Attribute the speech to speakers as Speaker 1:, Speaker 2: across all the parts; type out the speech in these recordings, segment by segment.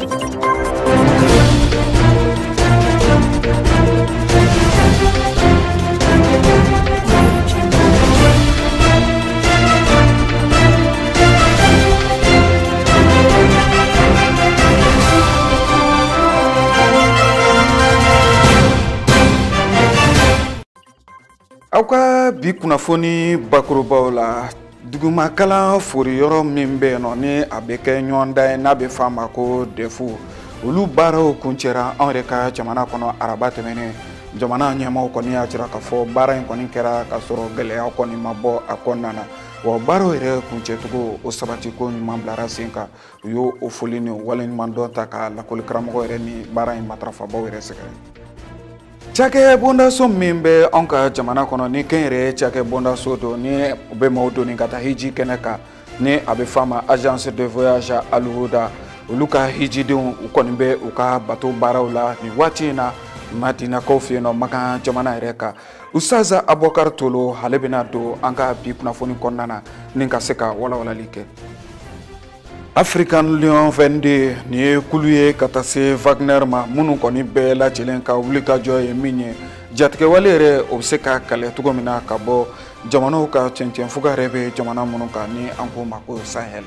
Speaker 1: Aw ka bi kunnafoni bakurubaw la, dugumakalan foriyɔrɔ min bɛ yen nɔ ni a bɛ kɛ ɲɔgɔndan ye n'a bɛ f'a ma ko DEF, olu baaraw kuncɛra anw yɛrɛ ka jamana kɔnɔ araba tɛmɛnen. Jamana ɲɛmaaw kɔni y'a jira k'a fɔ baara in kɔni kɛra k'a sɔrɔ gɛlɛya kɔni ma bɔ a kɔnɔna na, wa baaraw yɛrɛ kuncɛcogo o sabatiko ɲuman bilara sen kan. U y'o o foli ni waleɲumandɔn ta ka lakɔli karamɔgɔ yɛrɛ ni baara in matarafabaw yɛrɛ sɛgɛrɛ. Cakɛ bondaso min bɛ anw ka jamana kɔnɔ ni kɛnyɛrɛye cakɛ bondaso don ni u bɛ maaw doni ka taa hiji kɛnɛ kan ni a bɛ f'a ma agence de voyage Alhuda, olu ka hijidenw u kɔni bɛ u ka bato baaraw la nin waati in na Madinakaw fɛ yen nɔ Makan jamana yɛrɛ kan. Usaza Abubakar Tolo ale bɛna don an ka bi kunnafoni kɔnɔna na ni ka se ka walawalali kɛ. African Lion 22 nin ye kulu ye ka taa se Wagner ma minnu kɔni bɛɛ lajɛlen ka wulikajɔ ye min ye jatigɛwale yɛrɛ o bɛ se ka kɛlɛ cogo min na ka bɔ jamanaw ka cɛncɛnfuga yɛrɛ bɛ jamana minnu kan ni an k'o ma ko Sahel.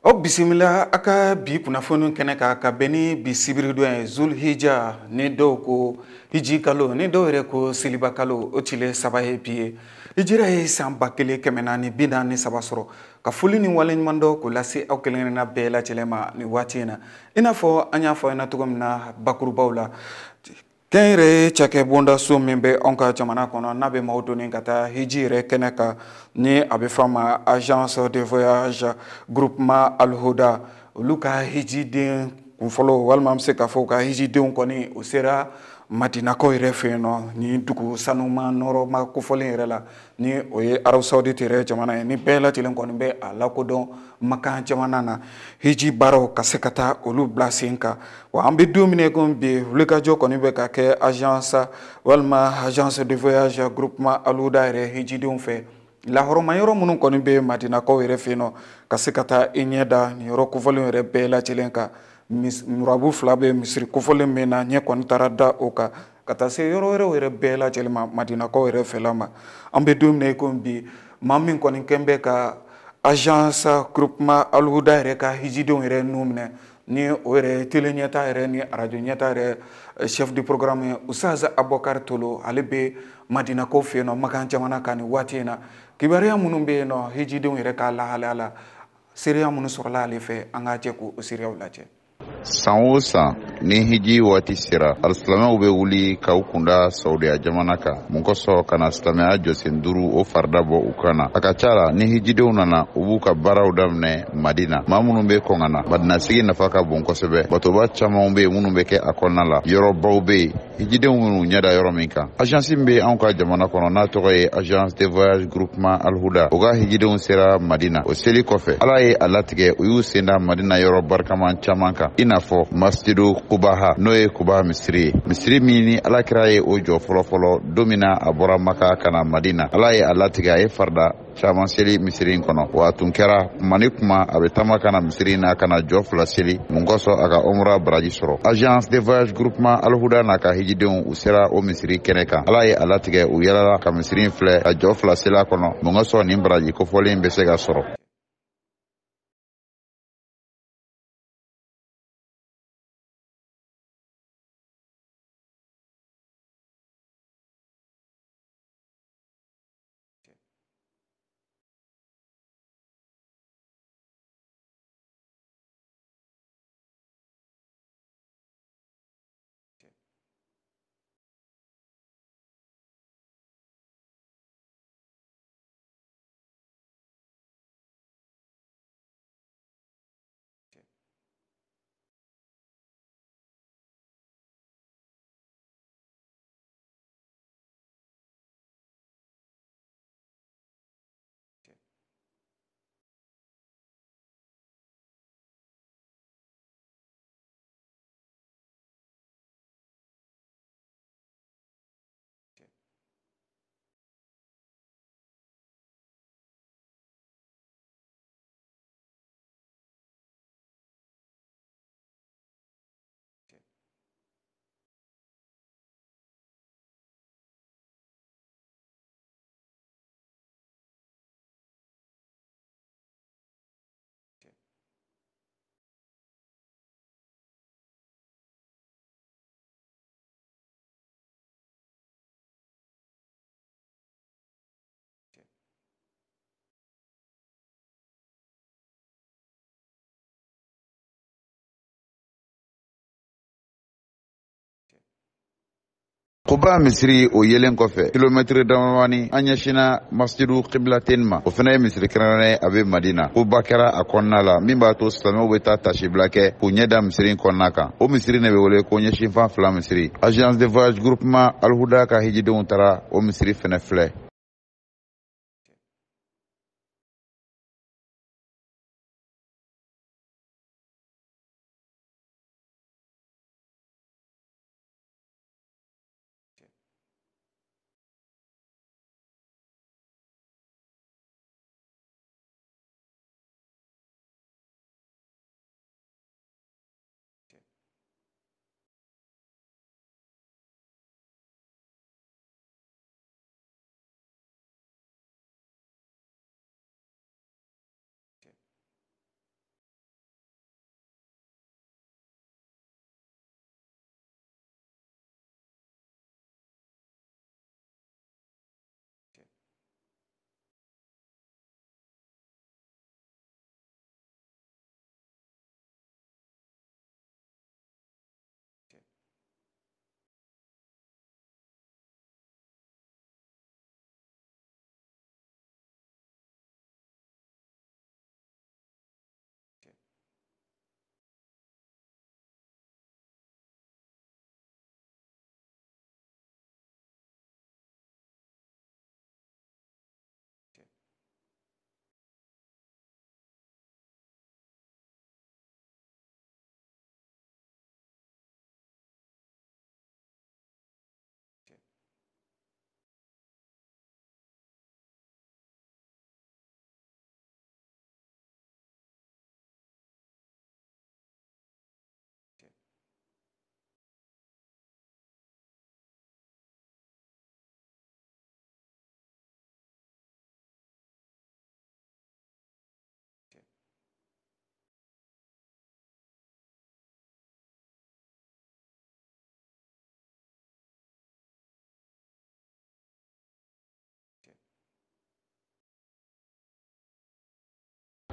Speaker 1: Aw bisimila a ka bi kunnafoni kɛnɛ kan ka bɛn ni bi sibiridon ye Zulhijja ni dɔw ko hiji kalo ni dɔw yɛrɛ ko seliba kalo o tile 3 ye bi ye. Hijira ye san 1443 sɔrɔ ka foli ni waleɲumandɔn k'o lase aw kelen-kelenna bɛɛ lajɛlen ma nin waati in na. I n'a fɔ an y'a fɔ aw ɲɛna cogo min na bakurubaw la, kɛnyɛrɛye cakɛ bondaso min bɛ anw ka jamana kɔnɔ n'a bɛ maaw doni ka taa hiji yɛrɛ kɛnɛ kan ni a bɛ f'a ma agence de voyage groupement Alhuda, olu ka hijiden kunfɔlɔ walima an bɛ se k'a fɔ u ka hijidenw kɔni u sera Madinakaw yɛrɛ fɛ yen nɔ ni dugu sanuma nɔrɔma kofɔlen yɛrɛ la ni o ye Arabie Saoudite yɛrɛ jamana ye ni bɛɛ lajɛlen kɔni bɛ a lakodɔn Makan jamana na hiji baaraw ka se ka taa olu bila sen kan. Wa an bɛ don min na i komi bi wulikajɔ kɔni bɛ ka kɛ agence walima agence de voyage groupement Alhuda yɛrɛ hijidenw fɛ lahɔrɔma yɔrɔ minnu kɔni bɛ Madinakaw yɛrɛ fɛ yen nɔ ka se ka taa i ɲɛ da nin yɔrɔ kofɔlenw yɛrɛ bɛɛ lajɛlen kan. Murabu 2 bɛ misiri kofɔlen min na ɲɛ kɔni taara da o kan ka taa se yɔrɔ wɛrɛw yɛrɛ bɛɛ lajɛlen ma Madinakaw yɛrɛ fɛla ma. An bɛ don min na i komi bi maa min kɔni kɛn bɛ ka agence groupement Alhuda yɛrɛ ka hijidenw yɛrɛ nun minɛ ni o yɛrɛ télé ɲɛta yɛrɛ ni arajo ɲɛta yɛrɛ chef du programme ye Usaza Abubakar Tolo, ale bɛ Madinakaw fɛ yen nɔ Makan jamana kan nin waati in na. Kibaruya minnu bɛ yen nɔ hijidenw yɛrɛ ka lahalaya la, seereya minnu sɔrɔla ale fɛ, an ka jɛ k'o seereyaw lajɛ.
Speaker 2: San o san ni hiji waati sera, alisilamɛw bɛ wuli k'u kunda Saudiya jamana kan mun kosɔn ka na silamɛya jɔsen 5 o farida bɔ u kan na. A ka ca la ni hijidenw nana, u b'u ka baaraw daminɛ Madina. Maa minnu bɛ kɔn ka na, Madina sigi nafa ka bon kosɛbɛ. Batoba camanw bɛ yen minnu bɛ kɛ a kɔnɔna la, yɔrɔbaw bɛ yen hijidenw minnu ɲɛ da yɔrɔ min kan. Agence min bɛ anw ka jamana kɔnɔ n'a tɔgɔ ye agence de voyage groupement Alhuda, o ka hijidenw sera Madina. O seli kɔfɛ, Ala ye a latigɛ u y'u sen da Madina yɔrɔ barikaman caman kan, i n'a fɔ Masjidu Kubaha, n'o ye Kuba misiri ye, misiri min ni Alakira ye o jɔ fɔlɔfɔlɔ don min na a bɔra Maka ka na Madina. Ala ye a latigɛ a ye farida caman seli misiri in kɔnɔ, wa a tun kɛra kuma ni kuma a bɛ taama ka na misiri in na ka na jɔ 2 seli mun kosɔn a ka umra baraji sɔrɔ. Agence de voyage groupement Alhuda n'a ka hijidenw u sera o misiri kɛnɛ kan. Ala ye a latigɛ u yɛlɛla ka misiri in filɛ ka jɔ 2 seli a kɔnɔ mun kosɔn nin baraji kofɔlen in bɛ se ka sɔrɔ. Kuba misiri o yelen kɔfɛ, kilomɛtiri damadamani an ɲɛsinna masjidu Qiblaten ma. O fana ye misiri kɛrɛnkɛrɛnnen a bɛ Madina. Koba kɛra a kɔnɔna la min b'a to silamɛw bɛ taa tasibila kɛ k'u ɲɛ da misiri in kɔnɔna kan. O misiri ne bɛ wele ko ɲɛsinfan fila misiri. Agence de voyage groupement Alhuda ka hijidenw taara o misiri fɛnɛ filɛ.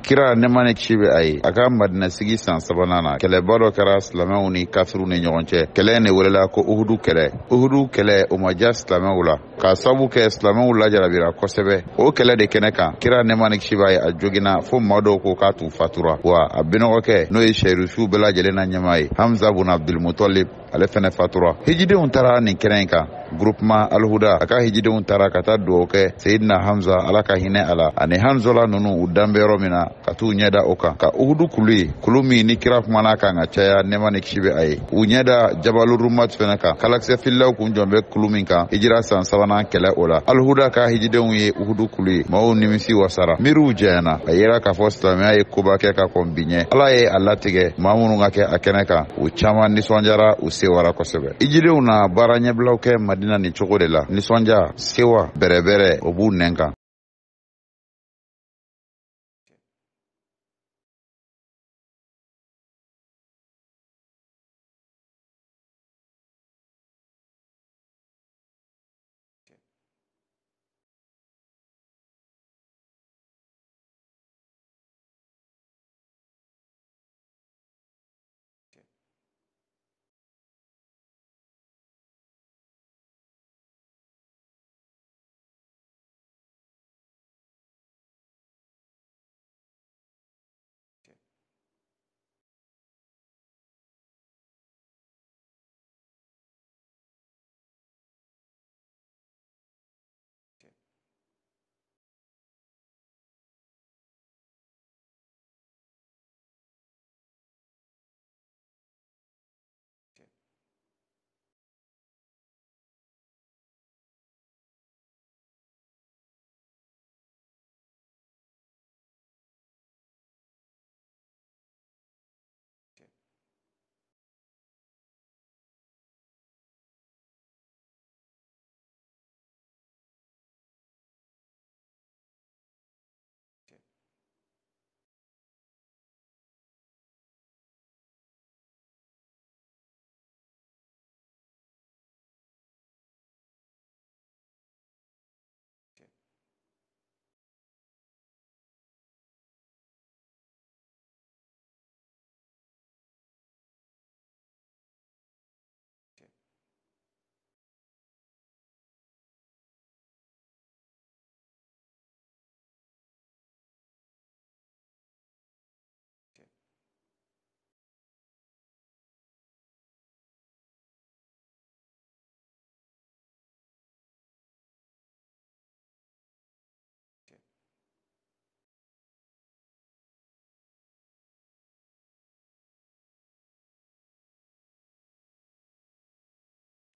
Speaker 2: Kira nɛɛma ni kisi bɛ a ye, a ka Madina sigi san sabanan na, kɛlɛba dɔ kɛra silamɛw ni kafiriw ni ɲɔgɔn cɛ. Kɛlɛ in de welela ko Uhudu kɛlɛ. Uhudu kɛlɛ o ma diya silamɛw la k'a sababu kɛ silamɛw lajarabira kosɛbɛ. O kɛlɛ de kɛnɛ kan, kira nɛɛma ni kisi b'a ye, a joginna fo maa dɔw ko k'a tun fatura. Wa a binɔgɔkɛ n'o ye seyidusiw bɛɛ lajɛlen na ɲɛmaa ye, Hamza bun Abdulmutalib, ale fɛnɛ fatura. Hijidenw taara nin kɛnɛ in kan. Groupement Alhuda a ka hijidenw taara ka taa dugawu kɛ Seyidina Hamza, Ala ka hinɛ a la, ani Hanzola ninnu u dan bɛ yɔrɔ min na, ka t'u ɲɛda o kan, ka Uhudu kulu ye, kulu min ni kira kumana kan ka caya nɛɛma ni kisi bɛ a ye. U ɲɛda Jabalu Rumat fɛnɛ kan, kalakisɛ fililaw kun jɔn bɛ kulu min kan hijira san sabanan kɛlɛ o la. Alhuda ka hijidenw ye Uhudu kulu ye. Maaw nimisi wasara, miiriw janyana. A yera k'a fɔ silamɛya ye koba kɛ ka kɔn bi ɲɛ. Ala ye a latigɛ maa minnu ka kɛ a kɛnɛ kan, u caman nisɔndiyara, u sewara kosɛbɛ. Hijidenw na baara ɲɛbilaw kɛ Madina nin cogo de la. Nisɔndiya, sewa, bɛrɛbɛrɛ, o b'u nɛn kan.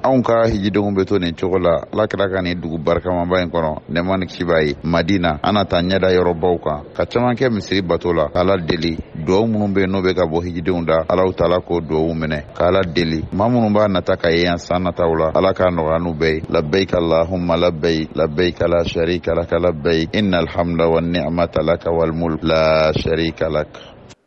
Speaker 2: Anw ka hijidenw bɛ to nin cogo la Ala kɛra ka nin dugu barikamaba in kɔnɔ, nɛɛma ni kisi b'a ye, Madina. An na taa ɲɛda yɔrɔbaw kan ka caman kɛ misiri bato la, k'Ala deli duwawu minnu bɛ yen n'o bɛ ka bɔ hijidenw da, Alahu taala k'o duwawu minɛ, k'Ala deli maa minnu b'a nata ka ye yan san nataw la, Ala k'a nɔgɔya n'u bɛɛ ye. Labbaik Allahumma labbaik, labbaik la sharika laka labbaik, innal hamda wan ni'mata laka wal mulk la sharika lak.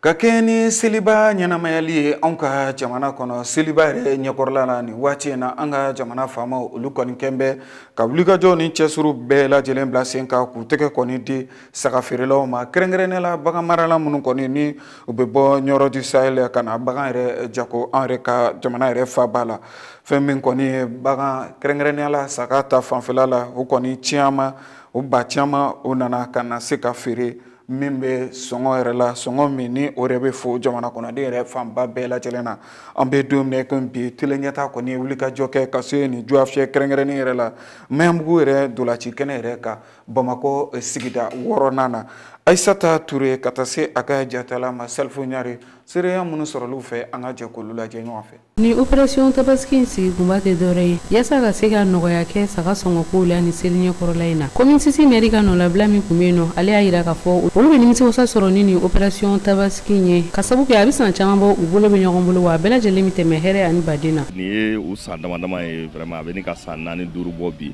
Speaker 1: Ka kɛ ni seliba ɲɛnamayali ye anw ka jamana kɔnɔ, seliba yɛrɛ ɲɛkɔrɔla la nin waati in na, an ka jamana faamaw olu kɔni kɛn bɛ ka wulikajɔ ni cɛsiriw bɛɛ lajɛlen bila sen kan k'u tɛgɛ kɔni di saga feerelaw ma, kɛrɛnkɛrɛnnenya la bagan marala minnu kɔni ni u bɛ bɔ Nioro du Sahel ka na bagan yɛrɛ jago an yɛrɛ ka jamana yɛrɛ faaba la. Fɛn min kɔni ye bagan kɛrɛnkɛrɛnnenya la saga ta fanfɛla la, o kɔni caman, o ba caman o nana ka na se ka feere min bɛ sɔngɔ yɛrɛ la, sɔngɔ min ni o yɛrɛ bɛ fo jamana kɔnɔden yɛrɛ fanba bɛɛ lajɛlen na. An bɛ don min na komi bi, tele ɲɛta kɔni ye wulikajɔ kɛ ka se nin juwafiyɛ kɛrɛnkɛrɛnnen yɛrɛ la Maɲanbugu yɛrɛ dolaci kɛnɛ yɛrɛ kan Bamakɔ sigida 6nan na. Ayisata Ture ka taa se a ka jatala ma Salifu Ɲare, seereya minnu sɔrɔlu fɛ, an ka jɛ k'olu lajɛ ɲɔgɔn fɛ.
Speaker 3: Ni opération Tabaski in sigi kunba tɛ dɔwɛrɛ ye yaasa ka se ka nɔgɔya kɛ saga sɔngɔkow la ni seli ɲɛkɔrɔla in na. Commune six mairie ka nɔlabila min tun bɛ yen nɔ, ale y'a yira k'a fɔ olu bɛ nimisiwasa sɔrɔ ni nin opération Tabaski in ye, ka sabu kɛ a bɛ san caman bɔ u bolo bɛ ɲɔgɔn bolo, wa a bɛɛ lajɛlen bɛ tɛmɛ hɛrɛ ani baden na.
Speaker 4: Nin ye u san dama dama ye, vraiment a bɛ ni ka san 4 5 bɔ bi.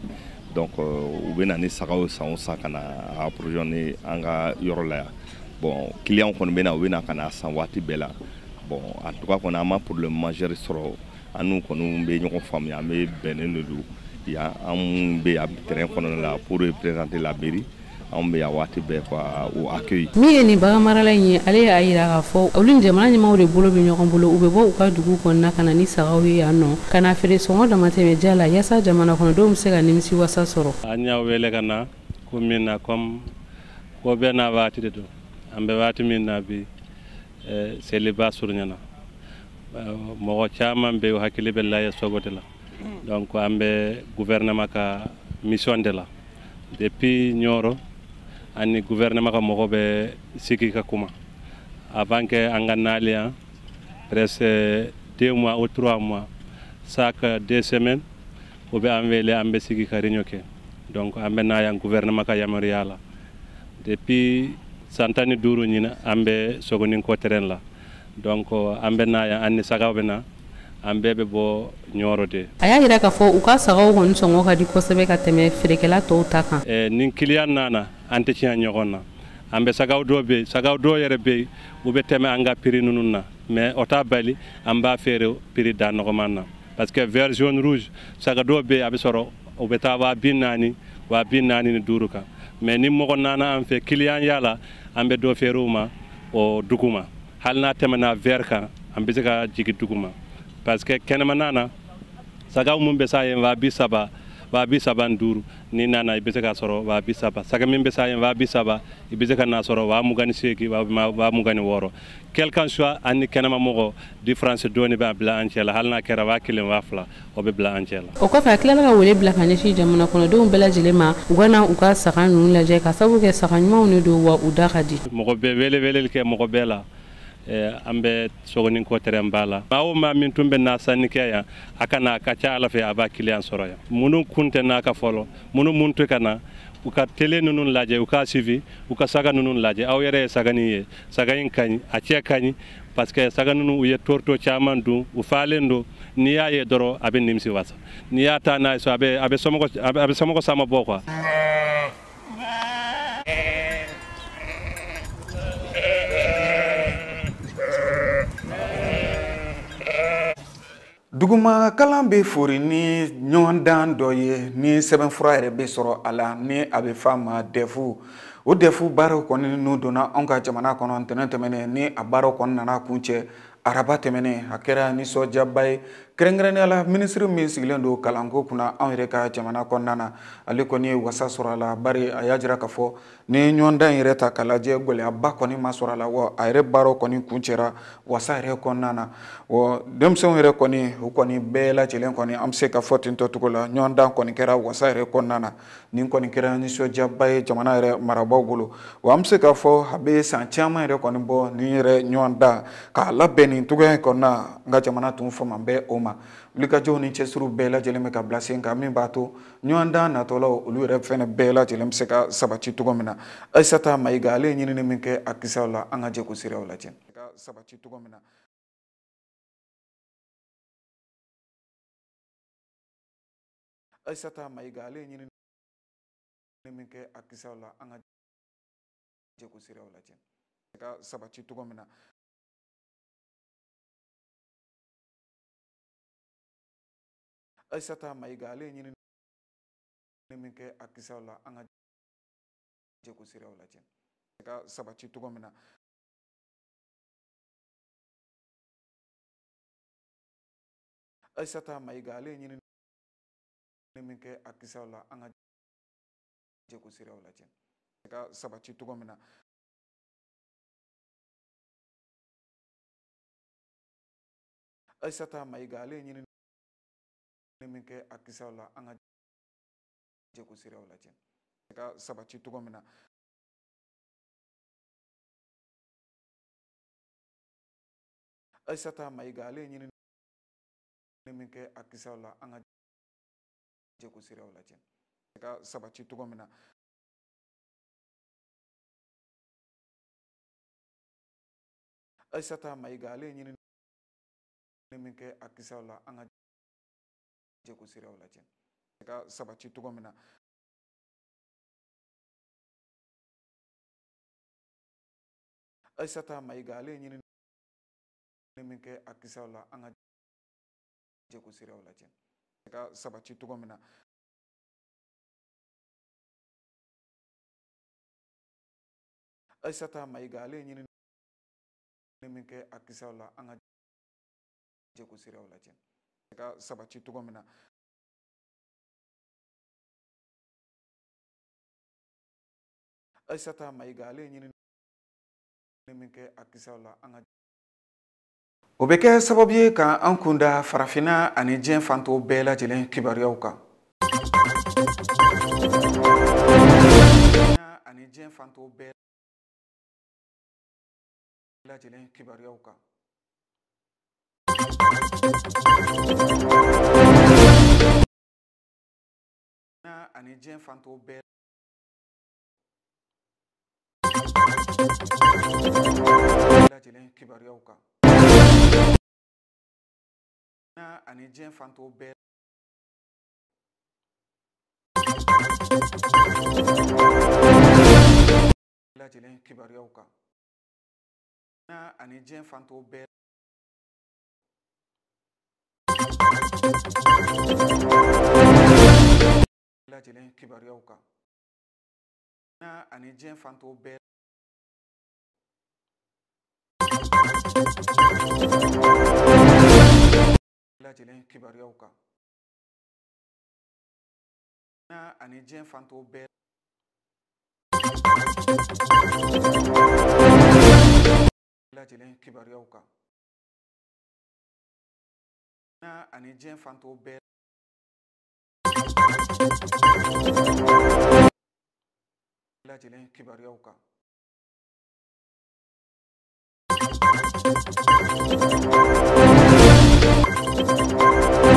Speaker 4: Donc u bɛ na ni sagaw san o san ka na approvisionner an ka yɔrɔ la yan. Bon, client kɔni bɛ na, u bɛ na ka na san waati bɛɛ la. Bon, en tout cas kɔni an ma problème majeur sɔrɔ, an n'u kɔni bɛ ɲɔgɔn faamuya, an bɛ bɛnnen de don yan. An bɛ yan terrain kɔnɔna la pour représenter la mairie, anw bɛ yan waati bɛɛ quoi, o accueil.
Speaker 3: Min ye nin bagan marala in ye, ale y'a yira k'a fɔ olu ni jamana ɲɛmaaw de bolo bɛ ɲɔgɔn bolo, u bɛ bɔ u ka dugu kɔnɔna ka na ni sagaw ye yan nɔ, ka na feere sɔngɔ damatɛmɛ ja la yaasa jamana kɔnɔdenw bɛ se ka nimisi wasa sɔrɔ.
Speaker 5: An y'aw wele ka na ko min na, comme ko bɛɛ n'a waati de don, an bɛ waati min na bi, seliba surunyana, mɔgɔ caman bɛ yen u hakili bɛ layɛ sogo de la. Donc an bɛ gouvernement ka mission de la depuis Nioro, ani gouvernement ka mɔgɔ bɛ sigi ka kuma avant que an ka nali yan, presque 2 mois ou 3 mois, chaque 2 semaines u bɛ an wele, an bɛ sigi ka réunion kɛ. Donc an bɛ na yan gouvernement ka yamaruya la depuis san 15 ɲina, an bɛ Sogoninko terrain la. Donc an bɛ na yan, an ni sagaw bɛ na, an bɛɛ bɛ bɔ Nioro de.
Speaker 3: A y'a yira k'a fɔ u ka sagaw kɔni sɔngɔ ka di kosɛbɛ ka tɛmɛ feerekɛla tɔw ta kan.
Speaker 5: Ni client nana, an tɛ tiɲɛ ɲɔgɔn na. An bɛ sagaw dɔw bɛ yen, sagaw dɔw yɛrɛ bɛ yen, u bɛ tɛmɛ an ka prix ninnu na, mais o t'a bali an b'a feere prix da nɔgɔman na, parce que vert jaune rouge saga dɔw bɛ yen, a bɛ sɔrɔ u bɛ taa 40,000, 45 kan. Mais ni mɔgɔ nana an fɛ client ya la, an bɛ dɔ feere u ma o duguma, hali n'a tɛmɛna vert kan, an bɛ se ka jigin duguma, parce que kɛnɛmana na sagaw mun bɛ sa yen 30,000, 35,000, n'i nana i bɛ se k'a sɔrɔ 30,000. Saga min bɛ sa yen 30,000, i bɛ se ka n'a sɔrɔ 28,000, 26,000. Quel qu'en soit, an ni kɛnɛma mɔgɔ différence dɔɔni b'a bila an cɛ la, hali n'a kɛra 1,000, 2,000, o bɛ bila an cɛ la.
Speaker 3: O kɔfɛ, a tilala ka wele bila ka ɲɛsin jamana kɔnɔdenw bɛɛ lajɛlen ma, u ka na u ka saga ninnu lajɛ, ka sababu kɛ saga ɲumanw de don, wa u da ka di.
Speaker 5: Mɔgɔ bɛɛ wele weleli kɛ mɔgɔ bɛɛ la. An bɛ Sogoninko terrain ba la. Maa o maa min tun bɛ na sanni kɛ yan, a ka na, a ka ca Ala fɛ a b'a client sɔrɔ yan. Minnu kun tɛ n'a ka fɔlɔ, minnu mun tɛ ka na, u ka télé ninnu lajɛ, u k'a suivi, u ka saga ninnu lajɛ. Aw yɛrɛ ye saga nin ye, saga in ka ɲi, a cɛ ka ɲi, parce que saga ninnu u ye torto caman dun, u falen don. N'i y'a ye dɔrɔn a bɛ nimisi wasa, n'i y'a ta n'a ye so, a bɛ somɔgɔ sama bɔ quoi.
Speaker 1: Duguma kalan bɛ fori ni ɲɔgɔndan dɔ ye, ni sɛbɛnfura yɛrɛ bɛ sɔrɔ a la, ni a bɛ f'a ma DEF. O DEF baaraw kɔni n'u donna anw ka jamana kɔnɔ ntɛnɛn tɛmɛnen, ni a baaraw kɔni nana kuncɛ araba tɛmɛnen, a kɛra nisɔndiyaba ye, kɛrɛnkɛrɛnnenya la minisiri min sigilen don kalanko kunna anw yɛrɛ ka jamana kɔnɔna na, ale kɔni ye wasa sɔrɔ a la, bari a y'a jira k'a fɔ ni ɲɔgɔndan yɛrɛ ta k'a lajɛ, gɛlɛyaba kɔni ma sɔrɔ a la, wa a yɛrɛ baaraw kɔni kuncɛra wasa yɛrɛ kɔnɔna na. Wa denmisɛnw yɛrɛ kɔni, u kɔni bɛɛ lajɛlen kɔni, an bɛ se ka fɔ ten tɔ cogo la, ɲɔgɔndan kɔni kɛra wasa yɛrɛ kɔnɔna na. Nin kɔni kɛra nisɔndiyaba ye jamana yɛrɛ marabaaw bolo, wa an bɛ se k'a fɔ a bɛ san caman yɛrɛ kɔni bɔ nin yɛrɛ ɲɔgɔndan k'a labɛn nin cogoya in kɔnɔna, n ka jamana tun fama bɛ o ma. ma. Wulikajɔw ni cɛsiriw bɛɛ lajɛlen bɛ ka bila sen kan min b'a to ɲɔgɔndan natɔlaw olu yɛrɛ fɛnɛ bɛɛ lajɛlen bɛ se ka sabati cogo min na. Aïssata Maïga ale ye ɲinini min kɛ a kisaw la, an ka jɛ k'o seereyaw lajɛ. Ka sabati cogo min na. Aïssata Maïga ale ye ɲinini min kɛ a kisaw la, an ka jɛ k'o seereyaw lajɛ. Ka sabati cogo min na. Aïssata Maïga ale ye ɲinini min kɛ a kisaw la, an ka jɛ k'o seereyaw lajɛ. Ka sabati cogo min na. Aïssata Maïga ale ye ɲinini min kɛ a kisaw la, an ka jɛ k'o seereyaw lajɛ. Ka sabati cogo min na. Aïssata Maïga ale ye ɲinini min kɛ a kisaw la, an ka jɛ k'o seereyaw lajɛ. Ka sabati cogo min na. Aïssata Maïga ale ye ɲinini min kɛ a kisaw la, an ka jɛ k'o seereyaw lajɛ. Ka sabati cogo min na. Aïssata Maïga ale ye ɲinini min kɛ a kisaw la, an ka jɛ k'o seereyaw lajɛ. Ka sabati cogo min na. Aïssata Maïga ale ye ɲinini min kɛ a kisaw la, an ka jɛ k'o seereyaw lajɛ. Ka sabati cogo min na. Aïssata Maïga ale ye ɲinini min kɛ a kisaw la, an ka jɛ k'o seereyaw lajɛ. Ka sabati cogo min na. Aïssata Maïga ale ye ɲinini min kɛ a kisaw la, an ka o bɛ kɛ sababu ye ka an kunda farafinna ani diɲɛ fanto bɛɛ lajɛlen kibaruyaw kan. Ani diɲɛ fanto bɛɛ lajɛlen kibaruyaw kan. Ani diɲɛ fanto bɛɛ lajɛlen kibaruyaw kan. Ani diɲɛ fanto bɛɛ lajɛlen kibaruyaw kan. Ani diɲɛ fanto bɛɛ lajɛlen kibaruyaw kan. Ani diɲɛ fanto bɛɛ lajɛlen kibaruyaw kan. Ani diɲɛ fanto bɛɛ lajɛlen kibaruyaw kan. Ani diɲɛ fanto bɛɛ lajɛlen kibaruyaw kan.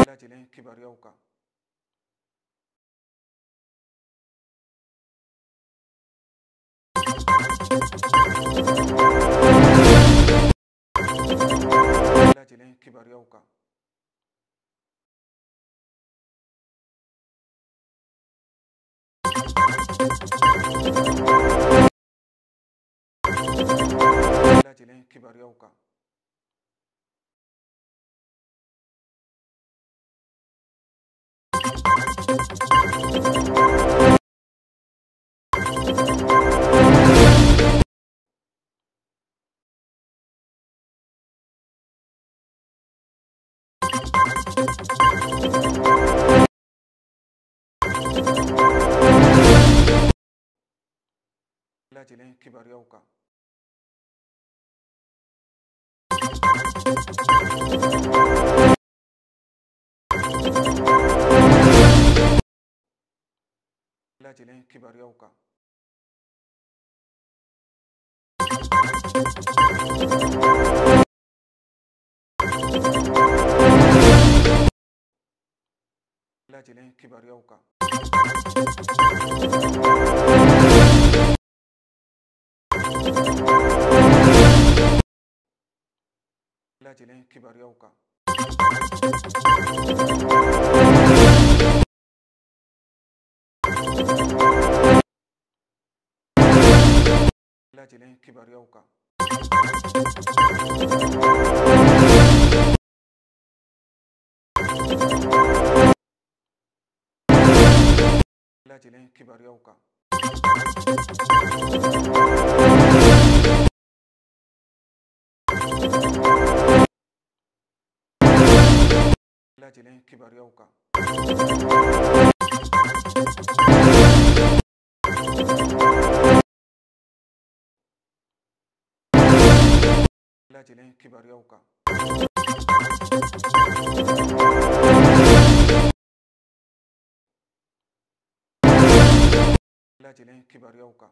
Speaker 1: Lajɛlen kibaruyaw kan. Lajɛlen kibaruyaw kan. Lajɛlen kibaruyaw kan. Lajɛlen kibaruyaw kan. Lajɛlen kibaruyaw kan. Lajɛlen kibaruyaw kan. Lajɛlen kibaruyaw kan. Lajɛlen kibaruyaw kan. Lajɛlen kibaruyaw kan. Lajɛlen kibaruyaw kan. Lajɛlen kibaruyaw kan. Lajɛlen kibaruyaw kan.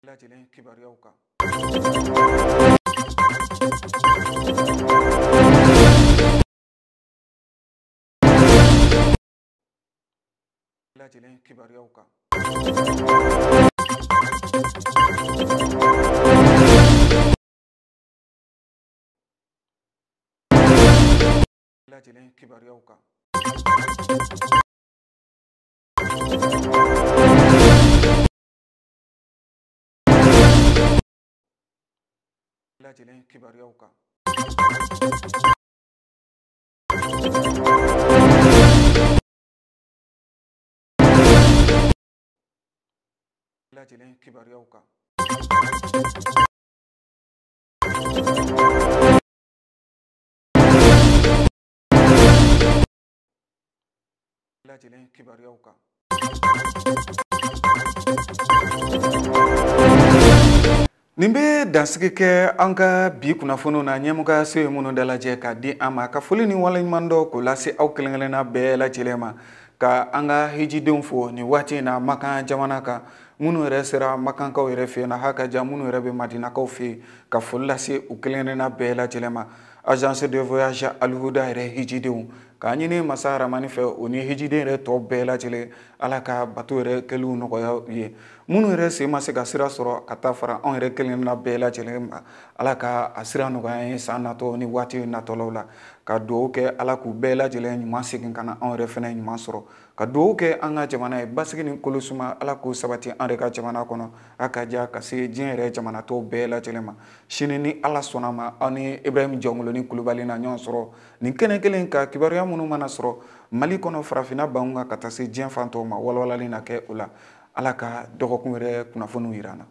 Speaker 1: Lajɛlen kibaruyaw kan. Lajɛlen kibaruyaw kan. Lajɛlen kibaruyaw kan. Lajɛlen kibaruyaw kan. Lajɛlen kibaruyaw kan. Lajɛlen kibaruyaw kan. Nin bɛ dansigi kɛ an ka bi kunnafoniw na ɲɛmɔgɔyaso ye minnu dalajɛ k'a di an ma ka foli ni waleɲuman dɔn k'o lase aw kelen kelenna bɛɛ lajɛlen ma ka an ka hijidenw fo nin waati in na Makan jamana kan minnu yɛrɛ sera Makankaw yɛrɛ fɛ yen na haka ja minnu yɛrɛ bɛ Madinakaw fɛ yen ka foli lase u kelen kelenna bɛɛ lajɛlen ma. Agence de voyage Alhuda yɛrɛ hijidenw k'a ɲini masa Haramani fɛ o ni hijiden yɛrɛ tɔ bɛɛ lajɛlen Ala ka bato yɛrɛ kɛliw nɔgɔya u ye minnu yɛrɛ sen ma se ka sira sɔrɔ ka taa fara anw yɛrɛ kelen kelenna bɛɛ lajɛlen ma Ala ka a sira nɔgɔya an ye san natɔ ni waati natɔlaw la ka dugawu kɛ Ala k'u bɛɛ lajɛlen ɲuman segin ka na anw yɛrɛ fɛnɛ ɲuman sɔrɔ ka dugawu kɛ an ka jamana ye basigi ni kolosuma Ala k'o sabati an yɛrɛ ka jamana kɔnɔ a ka diya ka se diɲɛ yɛrɛ jamana tɔw bɛɛ lajɛlen ma. Sini ni Ala sɔnna ma aw ni Ibrahim Jɔnkoloni Kulubali na ɲɔgɔn sɔrɔ nin kɛnɛ kelen ka kibaruya minnu mana sɔrɔ Mali kɔnɔ farafinna banw kan ka taa se diɲɛ fan tɔw ma walawalali na kɛ o la. Ala ka dɔgɔkun yɛrɛ kunnafoniw yira an na.